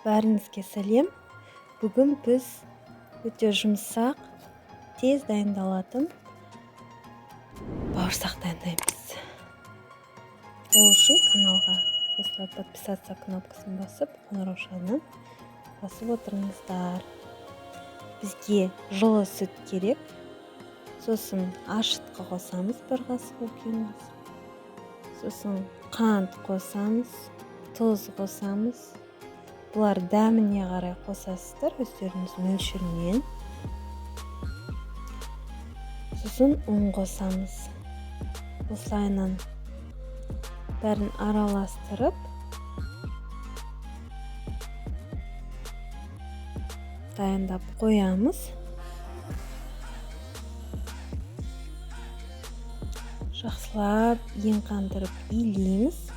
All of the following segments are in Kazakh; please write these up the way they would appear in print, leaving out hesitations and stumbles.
Бәріңізге сәлем. Бүгін біз өте жұмсақ, тез дайындалатын бауырсақ дайындаймыз. Ол үшін каналға осылай подписаться кнопкасын басып, қоңыраушаны басып отырыңыздар. Бізге жылы сүт керек. Сосын ашытқы қосамыз, бір қасық, үлкен қасық. Сосын қант қосамыз, тұз қосамыз. Бұлар дәміне қарай қосасыздар, өздеріңіз мөлшерімен. Сосын ұн қосамыз. Осылайынан бәрін араластырып, дайындап қоямыз. Жақсылап ең қандырып илейміз.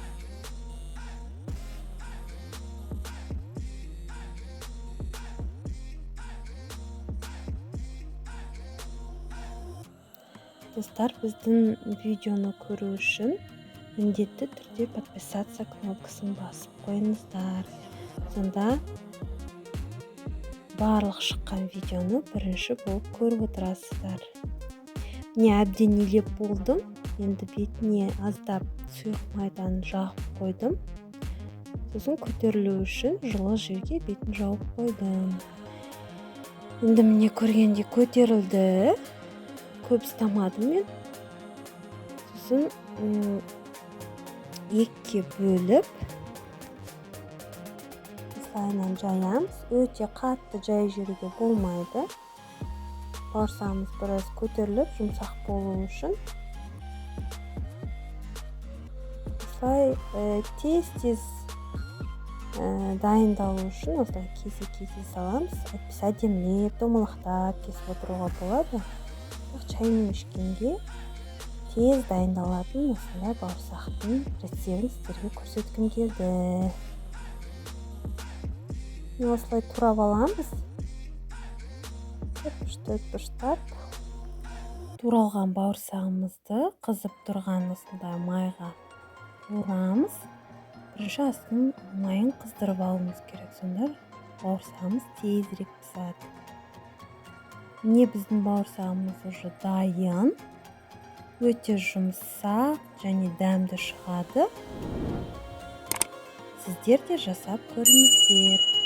Достар, біздің видеоны көру үшін міндетті түрде подписаться кнопкасын басып қойыңыздар. Сонда барлық шыққан видеоны бірінші болып көріп отырасыздар. Міне, әбден илеп болдым. Енді бетіне аздап сұйық майдан жағып қойдым. Сосын көтерілу үшін жылы жерге бетін жауып қойдым. Енді міне, көргендей көтерілді. Көп ұстамадым мен. Сосын екіге бөліп осылайынан жаямыз. Өте қатты жай жіберуге болмайды. Бауырсағымыз біраз көтеріліп, жұмсақ болу үшін осылай тез-тез дайындалу үшін осылай кесе-кесе саламыз. Әйтпесе әдемілеп, домалақтап кесіп отыруға болады. Бірақ шаймен ішкенге тез дайындалатын осындай бауырсақтың рецептін сіздерге көрсеткім келді. Міне, осылай турап аламыз. Төрт төрт бұрыштап туралған бауырсағымызды қызып тұрған осындай майға орамыз. Бірінші астын майын қыздырып алуымыз керек, сонда бауырсағымыз тезірек піседі. Міне, біздің бауырсағымыз уже дайын. Өте жұмсақ және дәмді шығады. Сіздер де жасап көріңіздер.